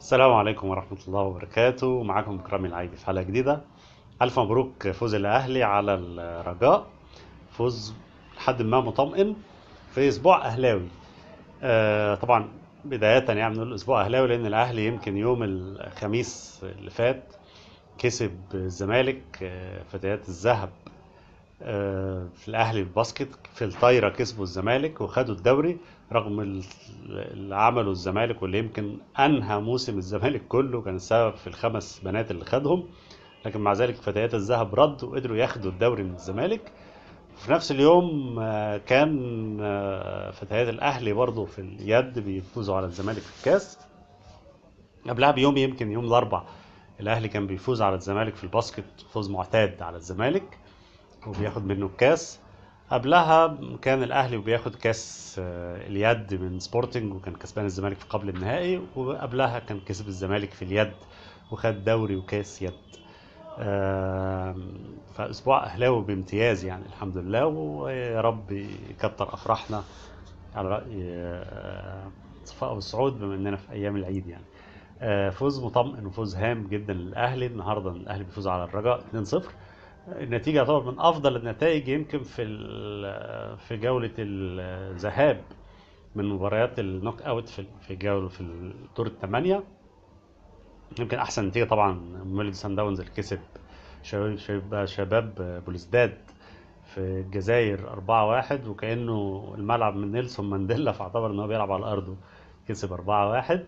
السلام عليكم ورحمة الله وبركاته. معاكم إكرامي العيدي في حلقة جديدة. ألف مبروك فوز الأهلي على الرجاء، فوز لحد ما مطمئن في أسبوع أهلاوي. طبعا بداية يعني نقول أسبوع أهلاوي، لأن الأهلي يمكن يوم الخميس اللي فات كسب الزمالك، فتيات الذهب، في الأهلي ال basket، في الطايرة كسبوا الزمالك وخدوا الدوري رغم اللي عمله الزمالك، واللي يمكن أنهى موسم الزمالك كله، كان السبب في الخمس بنات اللي خدهم، لكن مع ذلك فتيات الذهب ردوا وقدروا ياخدوا الدوري من الزمالك. في نفس اليوم كان فتيات الأهلي برضو في اليد بيفوزوا على الزمالك في الكاس. قبلها بيوم يمكن يوم الأربع الأهلي كان بيفوز على الزمالك في ال basket، فوز معتاد على الزمالك وبياخد منه الكاس. قبلها كان الأهلي وبياخد كاس اليد من سبورتنج، وكان كسبان الزمالك في قبل النهائي، وقبلها كان كسب الزمالك في اليد وخد دوري وكاس يد. فأسبوع أهلاوي بامتياز يعني الحمد لله، ويا رب يكتر أفراحنا على رأي صفاء أبو السعود بما إننا في أيام العيد يعني. فوز مطمئن وفوز هام جدا للأهلي. النهارده الأهلي بيفوز على الرجاء 2-0. النتيجة يعتبر من أفضل النتائج يمكن في جولة الذهاب من مباريات ال knock out في جولة في الدور الثمانية. يمكن أحسن نتيجة طبعا ماميلودي سان داونز اللي كسب شباب بوليسداد في الجزائر 4-1، وكأنه الملعب من نيلسون مانديلا، فاعتبر إن هو بيلعب على أرضه، كسب 4-1.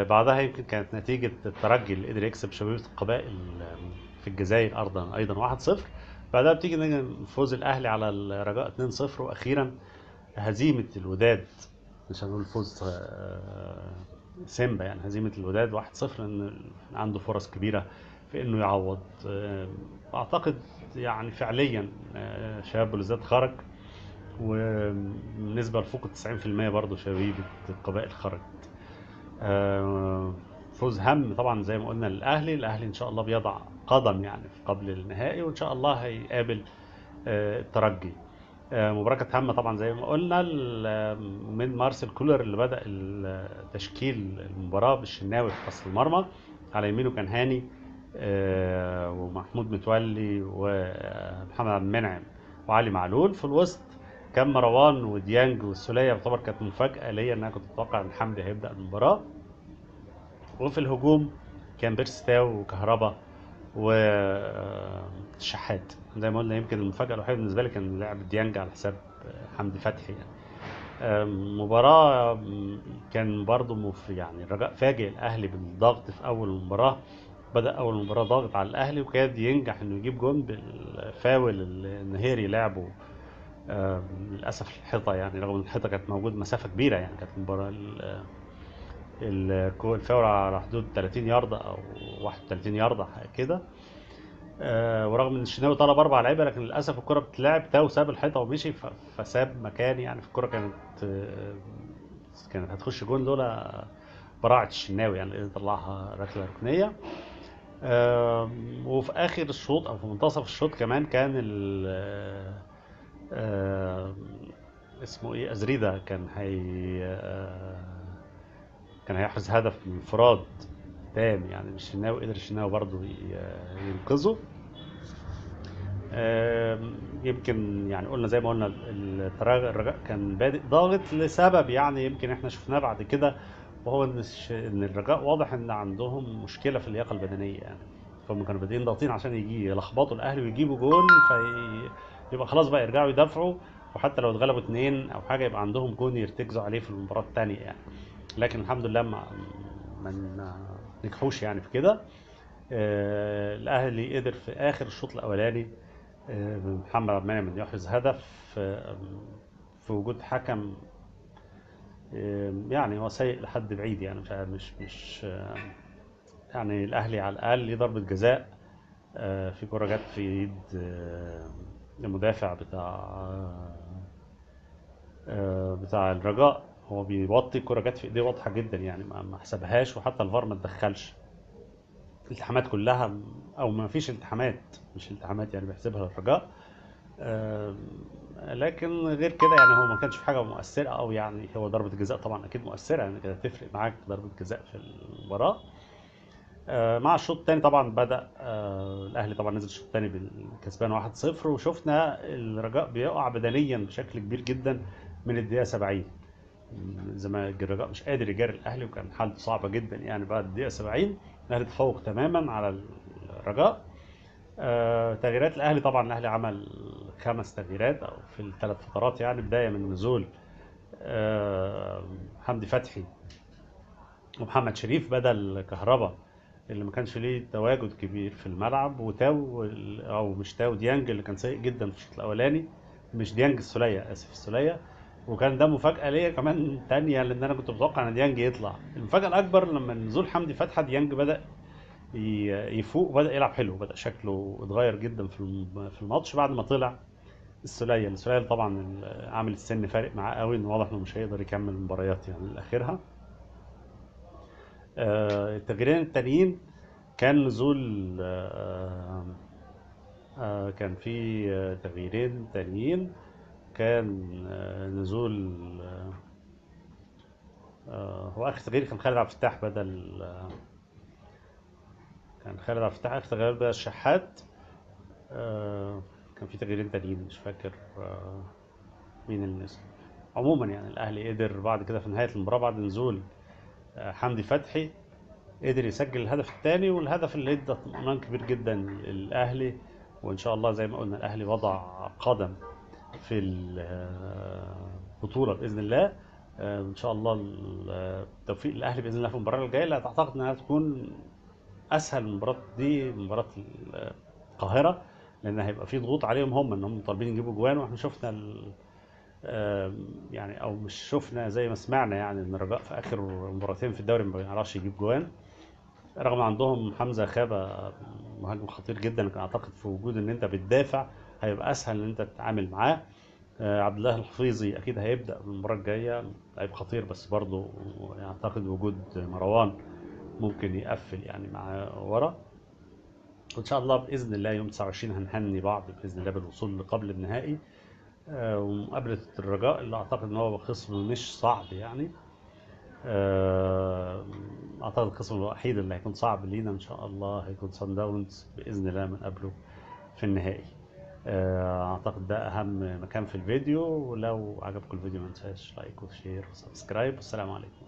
بعدها يمكن كانت نتيجة الترجي اللي قدر يكسب شبيبة القبائل في الجزائر أيضا 1-0. بعدها بتيجي فوز الأهلي على الرجاء 2-0، وأخيرا هزيمة الوداد، مش هنقول فوز سيمبا يعني، هزيمة الوداد 1-0، لأن عنده فرص كبيرة في إنه يعوض. أعتقد يعني فعليا شباب بلوزداد خرج، وبالنسبة لفوق 90% برضه شبيبة القبائل خرجت. فوز هام طبعا زي ما قلنا للأهلي. الأهلي إن شاء الله بيضع قدم يعني في قبل النهائي، وإن شاء الله هيقابل الترجي. مباراة كانت هامة طبعا زي ما قلنا من مارسيل كولر اللي بدأ تشكيل المباراة بالشناوي في حراسة المرمى، على يمينه كان هاني ومحمود متولي ومحمد عبد المنعم وعلي معلول. في الوسط كان مروان وديانج والسولية، يعتبر كانت مفاجأة ليا إن أنا كنت أتوقع إن حمدي هيبدأ المباراة. وفي الهجوم كان بيرسي تاو وكهربا والشحات. زي ما قلنا يمكن المفاجأة الوحيدة بالنسبة لي كان لعب ديانج على حساب حمدي فتحي يعني. مباراة كان برضو يعني الرجاء فاجئ الأهلي بالضغط في أول المباراة، بدأ أول مباراة ضاغط على الأهلي وكاد ينجح إنه يجيب جون بالفاول اللي النهيري لعبه. للأسف الحيطة يعني، رغم إن الحيطة كانت موجود مسافة كبيرة يعني، كانت المباراة الفاول على حدود 30 ياردة أو 31 ياردة حاجة كده. ورغم إن الشناوي طلب 4 لعيبة، لكن للأسف الكرة بتلعب تاو ساب الحيطة ومشي، فساب مكان يعني. في الكرة كانت هتخش جون لولا براعة الشناوي يعني، اللي طلعها ركلة ركنية. وفي آخر الشوط أو في منتصف الشوط كمان كان اسمه ايه أزريدة كان هيحرز هدف من انفراد تام يعني، مش الشناوي، قدر الشناوي برضه ينقذه. يمكن يعني قلنا زي ما قلنا الرجاء كان بادئ ضاغط لسبب يعني يمكن احنا شفناه بعد كده، وهو ان الرجاء واضح ان عندهم مشكلة في اللياقة البدنية يعني، فهم كانوا بادئين ضاغطين عشان يجي يلخبطوا الاهلي ويجيبوا جون، فيبقى خلاص بقى يرجعوا يدافعوا، وحتى لو اتغلبوا 2 او حاجة يبقى عندهم جون يرتكزوا عليه في المباراة الثانية يعني. لكن الحمد لله ما نجحوش يعني في كده. الاهلي قدر في اخر الشوط الاولاني محمد عبد المنعم يحرز هدف في وجود حكم يعني هو سيء لحد بعيد يعني، مش يعني الاهلي على الاقل ليه ضربه جزاء في كره جت في ايد المدافع بتاع الرجاء، هو بيوطي الكره جت في ايديه واضحة جدا يعني، ما حسبهاش، وحتى الفار ما اتدخلش. الالتحامات كلها او ما فيش التحامات، مش التحامات يعني بيحسبها للرجاء. لكن غير كده يعني هو ما كانش في حاجة مؤثرة، او يعني هو ضربه الجزاء طبعا اكيد مؤثرة، يعني كده تفرق معاك ضربه جزاء في المباراة. مع الشوط الثاني طبعا بدا الاهلي طبعا نزل الشوط الثاني بالكسبان 1-0، وشفنا الرجاء بيقع بدنيا بشكل كبير جدا من الدقيقة 70، زي ما الرجاء مش قادر يجاري الاهلي وكان حالته صعبة جدا يعني. بعد الدقيقة 70 الاهلي تفوق تماما على الرجاء. تغييرات الاهلي طبعا الاهلي عمل 5 تغييرات او في الثلاث فترات، يعني بداية من نزول حمدي فتحي ومحمد شريف بدل كهربا اللي ما كانش ليه تواجد كبير في الملعب، وتاو او مش تاو ديانج اللي كان سيء جدا في الشوط الاولاني، مش ديانج السوليه، اسف السوليه، وكان ده مفاجاة ليا كمان تانية لان انا كنت متوقع ان ديانج يطلع. المفاجاة الاكبر لما نزول حمدي فتحي ديانج بدا يفوق وبدا يلعب حلو، بدا شكله اتغير جدا في الماتش بعد ما طلع السوليه. السوليه طبعا عامل السن فارق معاه قوي، انه واضح انه مش هيقدر يكمل المباريات يعني لاخرها. التغييرين التانيين كان نزول كان في تغييرين تانيين، كان نزول هو اخر تغيير كان خالد عبد الفتاح بدل كان خالد عبد الفتاح اخر تغيير بدل الشحات. كان في تغييرين تانيين مش فاكر مين اللي نزل. عموما يعني الاهلي قدر بعد كده في نهاية المباراة بعد نزول حمدي فتحي قدر يسجل الهدف الثاني، والهدف اللي ادى اطمئنان كبير جدا للاهلي. وان شاء الله زي ما قلنا الاهلي وضع قدم في البطولة باذن الله. ان شاء الله التوفيق للاهلي باذن الله في المباراة الجاية اللي اعتقد انها تكون اسهل من المباراة دي، مباراة القاهرة، لان هيبقى في ضغوط عليهم هم ان هم طالبين يجيبوا جوان، واحنا شفنا يعني او مش شفنا زي ما سمعنا يعني ان الرجاء في اخر مباراتين في الدوري ما بيعرفش يجيب جوان، رغم عندهم حمزة خابه مهاجم خطير جدا، لكن اعتقد في وجود ان انت بتدافع هيبقى اسهل ان انت تتعامل معاه. عبد الله الحفيظي اكيد هيبدا المباراة الجاية، لعيب خطير، بس برضه اعتقد وجود مروان ممكن يقفل يعني مع ورا. وان شاء الله باذن الله يوم 29 هنهني بعض باذن الله بالوصول لقبل النهائي، ومقابله الرجاء اللي اعتقد ان هو خصم مش صعب يعني. اعتقد الخصم الوحيد اللي هيكون صعب لينا ان شاء الله هيكون صن داونز باذن الله من قبله في النهائي. اعتقد ده اهم مكان في الفيديو، ولو عجبكم الفيديو ما تنساش like و share و subscribe، والسلام عليكم.